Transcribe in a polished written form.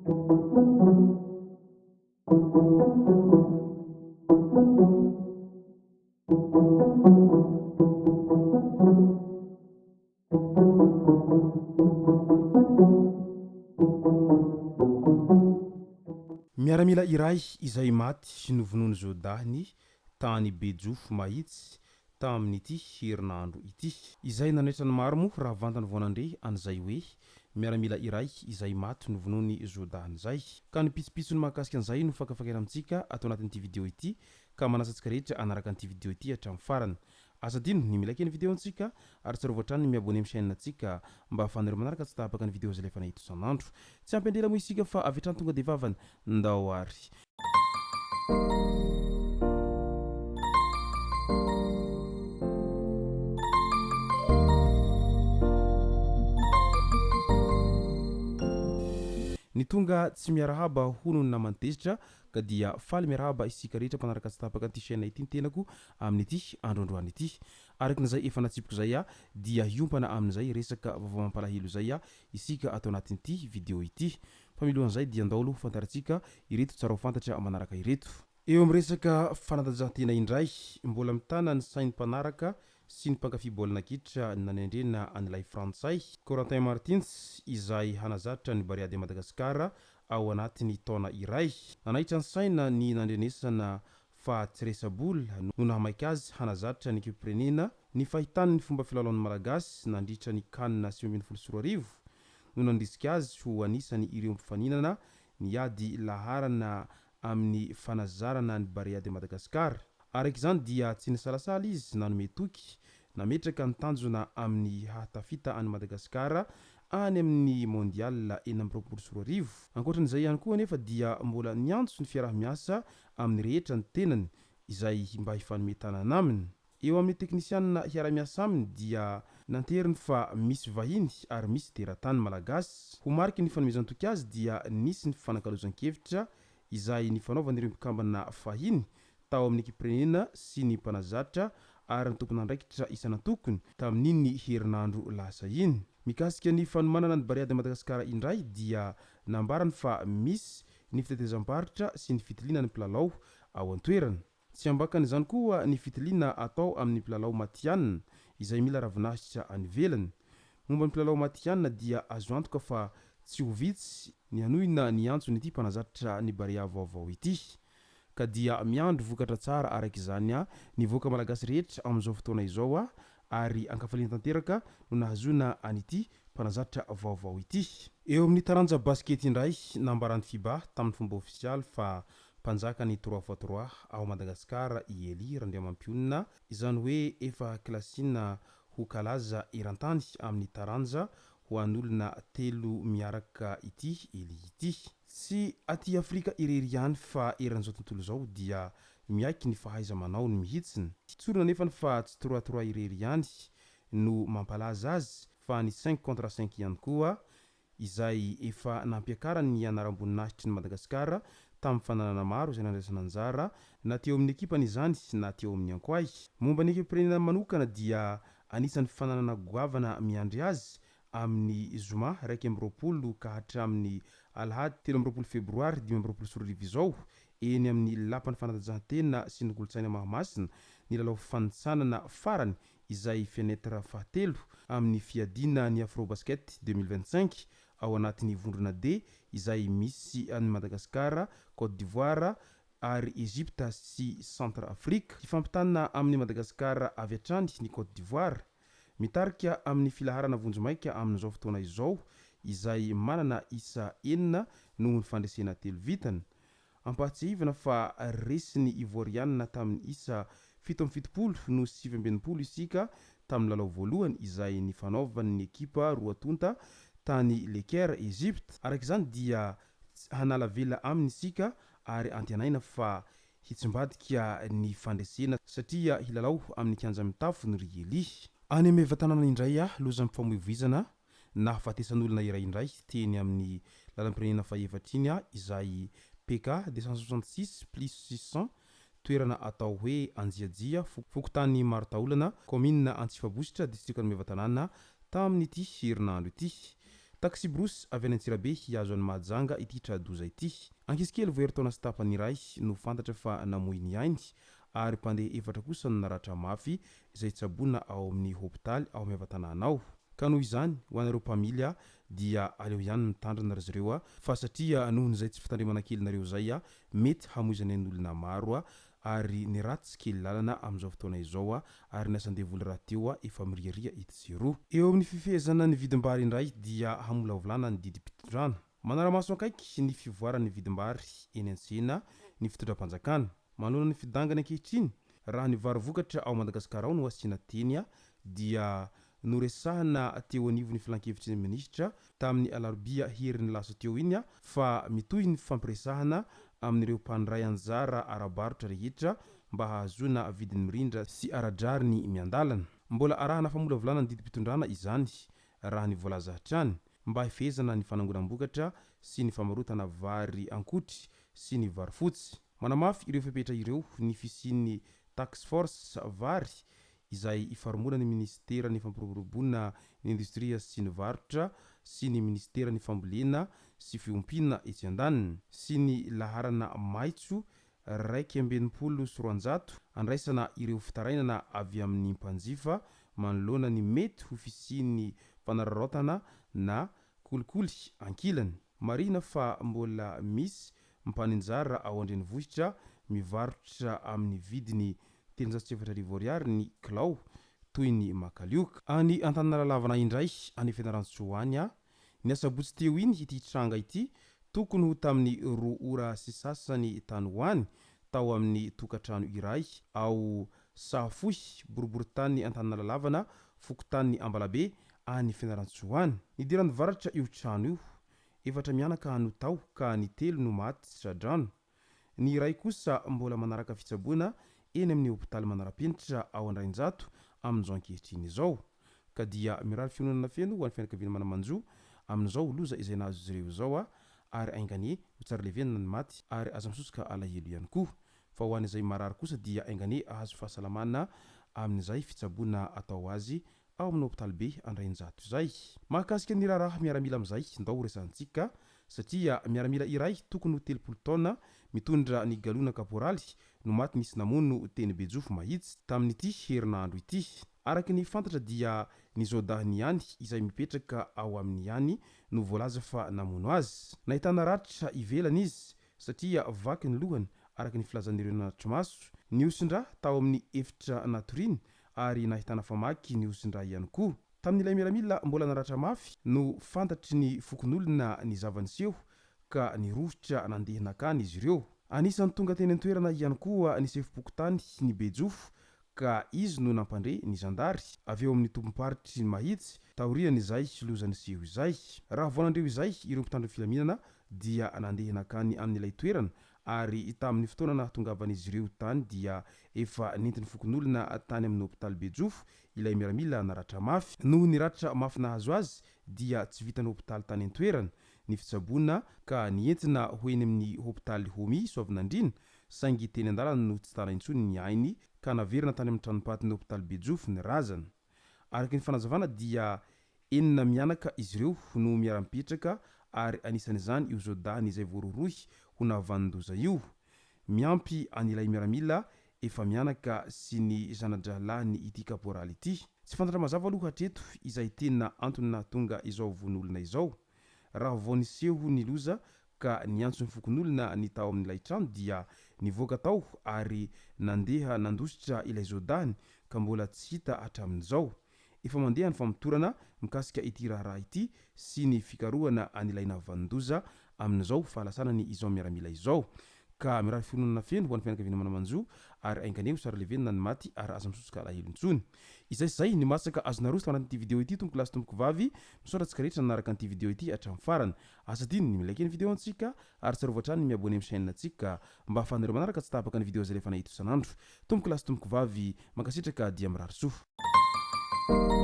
Miaramila iray izay maty novonoin'ny zaodahiny tany Bejofo Mahitsy tamin'ity herinandro ity. Izay nanaitra ny maro moa raha vantany vao nandre an'izay hoe miaramila iray izay maty novonoin'ny zaodahiny izay. Ka ny pitsopitsony mahakasika an'izay no fakafakaina amintsika ato anatin'ity video ity ka manasa antsika rehetra hanaraka an'ity video ity hatramin'ny farany. Aza adino ny mi-like ny video-ntsika ary tsarovy hatrany ny mi-abonner amin'ny chaîne-ntsika mba ahafahanareo manaraka tsy tapaka ny video izay alefanay eto isan'andro. Tsy ampy andrela moa isika fa avy hatrany tonga dia vavany. Ndao ary. Ny tonga tsy miarahaba hono ny naman'i Tezitra ka dia faly miarahaba isika rehetra mpanaraka tsy tapaka an'ity chaîne ity ny tenako amin'ity andro androany ity. Araka ny izay efa natsipiko izay aho dia hiompana amin'izay resaka vaovao mampalahelo izay aho isika ato anatin'ity video ity. Fa milohan'izay dia ndao aloha ho fantarintsika ireto tsara ho fantatra manaraka ireto. Eo amin'ny resaka fanatanjahantena indray, mbola mitana ny sain'ny mpanaraka sy ny mpankafy baolina kitra ny nanendrena an'ilay frantsay, Corentin Martins, izay hanazatra ny Barea de Madagascar ao anatin'ny taona iray. Nanaitra ny saina ny nandrenesana fa tsy resa-bola no nahamaika azy hanazatra ny ekipam-pirenena, ny fahitany ny fomba filalaon'ny Malagasy nandritra ny Can 2019 no nandrisika azy ho anisany ireo mpifaninana niady laharana amin'ny fanazarana ny Barea de Madagascar. Araka izany dia tsy nisalasala izy nanome toky nametraka ny tanjona amin'ny hahatafita an'i Madagasikara any amin'ny Mondial 2026. Ankoatran'izay ihany koa anefa dia mbola niantso ny fiaraha-miasa amin'ny rehetra ny tenany izay mba hifanome tanana aminy. Eo amin'ny teknisianina hiara-miasa aminy dia nanteriny fa misy vahiny ary misy teratany malagasy. Ho mariky ny fanomezan-toky azy dia nisy ny fifanakalozan-kevitra izay nifanaovan'ireo mpikambana fahiny tao amin'ny ekipim-pirenena sy ny mpanazatra ary ny tompon'andraikitra isan'antokony tamin'iny herinandro lasa iny. Mikasika ny fanomanana ny Barea de Madagascar indray dia nambarany fa misy ny fitetezam-paritra sy ny fitiliana ny mpilalao ao an-toerana. Tsy ambakan'izany koa ny fitiliana atao amin'ny mpilalao matihanina izay mila ravinahitra any ivelany. Momba ny mpilalao matihanina dia azo antoka fa tsy ho vitsy ny hanohina ny antson'ity mpanazatra ny Barea vaovao ity. Ka dia miandry vokatra tsara araka izany ny vahoaka malagasy rehetra amin'izao fotoana izao ary ankafaliana tanteraka no nahazoana an'ity mpanazatra vaovao ity. Eo amin'ny taranja basikety indray, nambaran'ny Fiba tamin'ny fomba ofisialy fa mpanjaka ny trois fois trois ao Madagasikara i Elie Randriamampionona, izany hoe efa kilasiana ho kalaza eran-tany amin'ny taranja ho an'olona telo miaraka ity Elie ity. Tsy aty Afrika irery ihany fa eran'izao tontolo izao dia miaiky ny fahaiza-manaony mihitsiny. Tsorina anefany fa tsy trois trois irery ihany no mampalaza azy fa ny cinq contre cinq ihany koa izay efa nampiakarany ny anaram-boninahitry ny Madagasikara tamin'ny fananana maro izay nandraisana anjara na teo amin'ny ekipany izany na teo amin'ny Ankoay. Momba ny ekipam-pirenena manokana dia anisan'ny fananana goavana miandry azy amin'ny zoma 21 ka hatramin'ny alahady 23 febroary 2025 izao eny amin'ny Lapan'ny fanatanjahantena sy ny kolontsaina Mahamasina ny lalao fanintsanana farany izay fenêtre fahatelo amin'ny fiadiana ny Afrobasket 2025 ao anatin'ny vondrona D izay misy an'i Madagasikara, Côte d'Ivoire ary Egypte sy Centre Afrique. Hifampitana amin'i Madagasikara avy hatrany ny Côte d'Ivoire. Mitarika amin'ny filaharana vonjimaika amin'izao fotoana izao izay manana isa enina noho ny fandresena telo vitany. Ampahatsiahivina fa resin'ny Ivoarianina tamin'ny isa 77 no 69 isika tamin'ny lalao voalohany izay nifanaovan'ny ekipa roa tonta tany Le Caire, Egypte. Araka izany dia tsy hanala vela aminy isika ary antenaina fa hitsimbadika ny fandresena satria hilalao amin'ny kianja mitafo ny ry Elia. Any Maevatanàna indray, lozam-pifamoivoizana Nahafatesan'olona iray indray teny amin'ny lalam-pirenena fahefatra iny izay PK 266 plus 600, toerana atao hoe Anjiajia, fokontany Marotaolana, kaominina Antsifabositra, distrikan'i Maevatanàna, tamin'ity herinandro ity. Taxi-brousse avy any Antsirabe hihazo an'i Mahajanga ity tra-doza ity. Ankizikely vao herintaona sy tapany iray no fantatra fa namoy ny ainy ary mpandeha efatra kosa no naratra mafy izay tsaboina ao amin'ny hopitaly ao Miavatanàna ao. Ka noho izany, ho anareo mpamily a, dia aleo ihany mitandrina ry zareo a, fa satria nohon'izay tsy fitandremana kelinareo izay a, mety hamoizana ain'olona maro a, ary ny ratsy kely lalana amin'izao fotoana izao a, ary ny asan-devoly rahateo a efa miriaria etsy sy eroa. Eo amin'ny fifehezana ny vidim-bary indray dia hamolavolana ny didim-pitondrana. Manara-maso akaiky ny fivoaran'ny vidim-bary eny an-tsena ny fitondram-panjakana. Manoloana ny fidangany ankehitriny, raha ny vary vokatra ao Madagasikara ao no asiana teny dia noresahana teo anivon'ny filankevitry ny minisitra tamin'ny alarobia heriny lasa teo iny fa mitohy ny fifampiresahana amin'ireo mpandray anjara ara-barotra rehetra mba hahazoana vidiny mirindra sy ara-drariny miandalana. Mbola arahana famolavolana ny didim-pitondrana izany raha ny voalaza hatrany, mba hifehezana ny fanangonam-bokatra sy ny famarotana vary ankotry sy ny vary fotsy. Manamafy ireo fepetra ireo ny fisian'ny Tax Force Vary izay ifarimbonan'ny minisiteran'ny Fampiroboroboana ny Indostria sy ny Varotra sy ny minisiteran'ny Fambolena sy Fiompiana etsy andaniny, sy ny laharana maitso 261 andraisana ireo fitarainana avy amin'ny mpanjifa manoloana ny mety ho fisian'ny fanararaotana na kolikoly ankilany. Marihina fa mbola misy mpaninjara ao an-drenivohitra mivarotra amin'ny vidiny 4300 ariary ny kilao, toy ny makalioka. Any Antananaralavana indray, any Fianarantsoa any, ny asabotsy teo iny ity tranga ity, tokony ho tamin'ny roa ora sy sasany tany ho any, tao amin'ny tokantrano iray ao Sahafohy, boriborintany Antananalalavana, fokontany Ambalabe, any Fianarantsoa any. Nidiran'ny varatra io trano io. Efatra mianaka no tao ka ny telo no maty tsy tra-drano. Ny iray kosa mbola manaraka fitsaboana eny amin'ny hopitaly manara-penitra ao Andrainjato amin'izao ankehitriny izao. Ka dia mirary fiononana feno ho an'ny fianakaviana mana-manjo amin'izao loza izay nahazo izy ireo izao ary ainga anie ho tsara levenana ny maty ary aza misosoka alahelo ihany koa. Fa ho an'izay marary kosa dia ainga anie hahazo fahasalamana amin'izay fitsaboana atao azy ao amin'ny hopitaly be Andrainjato izay. Mahakasika ny raharaha miaramila amin'izay ndao ho resahantsika satria miaramila iray tokony ho 30 taona mitondra ny galona kaporaly no maty nisy namono teny Bejofo Mahitsy tamin'ity herinandro ity. Araka ny fantatra dia ny zaodahiny ihany izay mipetraka ao aminy ihany no voalaza fa namono azy. Nahitana ratra ivelany izy satria vaky ny lohany araka ny filazan'ireo nanatri-maso. Nihosin-drà tao amin'ny efitra natoriany ary nahitana famaky nihosin-drà ihany koa. Tamin'ilay miaramila mbola naratra mafy no fantatry ny fokonolona ny zava-niseho ka nirohotra nandeha nakany izy ireo. Anisan'ny tonga teny an-toerana ihany koa ny sefom-pokontany ny Bejofo ka izy no nampandre ny zandary avy eo amin'ny tobim-paritry ny Mahitsy taorian'izay loza niseho izay. Raha vao nandre izay ireo mpitandro ny filaminana dia nandeha nakany amin'ilay toerana ary tamin'ny fotoana nahatongavan'izy ireo tany dia efa nentin'ny fokonolona tany amin'ny hopitaly Bejofo ilay miaramila naratra mafy. Noho ny ratra mafy nahazo azy dia tsy vitan'ny hopitaly tany an-toerana ny fitsaboana ka nientina ho eny amin'ny hopitaly Homi Soavinandriana saingy teny an-dalana no tsy tana intsony ny ainy ka naverina tany amin'ny tranom-patin'ny hopitaly Bejofo ny razana. Araka ny fanazavana dia enina mianaka izy ireo no miara-mipetraka ary anisan'izany io zaodahiny izay voarohirohy ho nahavanon-doza io. Miampy an'ilay miaramila efa mianaka sy ny zana-drahalahiny ity kaporaly ity. Tsy fantatra mazava aloha hatreto izay tena antony nahatonga izao vono olona izao. Raha vao niseho ny loza ka niantso ny fokonolona ny tao amin'ilay trano dia nivoaka tao ary nandeha nandositra ilay zaodahiny ka mbola tsy hita hatramin'izao. Efa mandeha ny famotorana mikasika ity raharaha ity sy ny fikarohana an'ilay nahavanon-doza amin'izao fahalasanany izao miaramila izao. Ka mirary fiononana feno ho an'ny fianakaviana mana-manjo ary aingane ho sary levenina ny maty ary aza misosoka alahelo intsony. Izay sy izay ny masaka azo naroso tao anatin'ity video ity tompoko lahy sy tompoko vavy, misaotra antsika rehetra nanaraka an'ity video ity hatramin'ny farany. Aza adino ny mi-like ny video antsika ary tsarovy hatrany ny mi-abonner amin'ny chaîne antsika mba ahafahanareo manaraka tsy tapaka ny video izay alefanay eto isan'andro. Tompoko lahy sy tompoko vavy, mankasitraka dia mirary soa.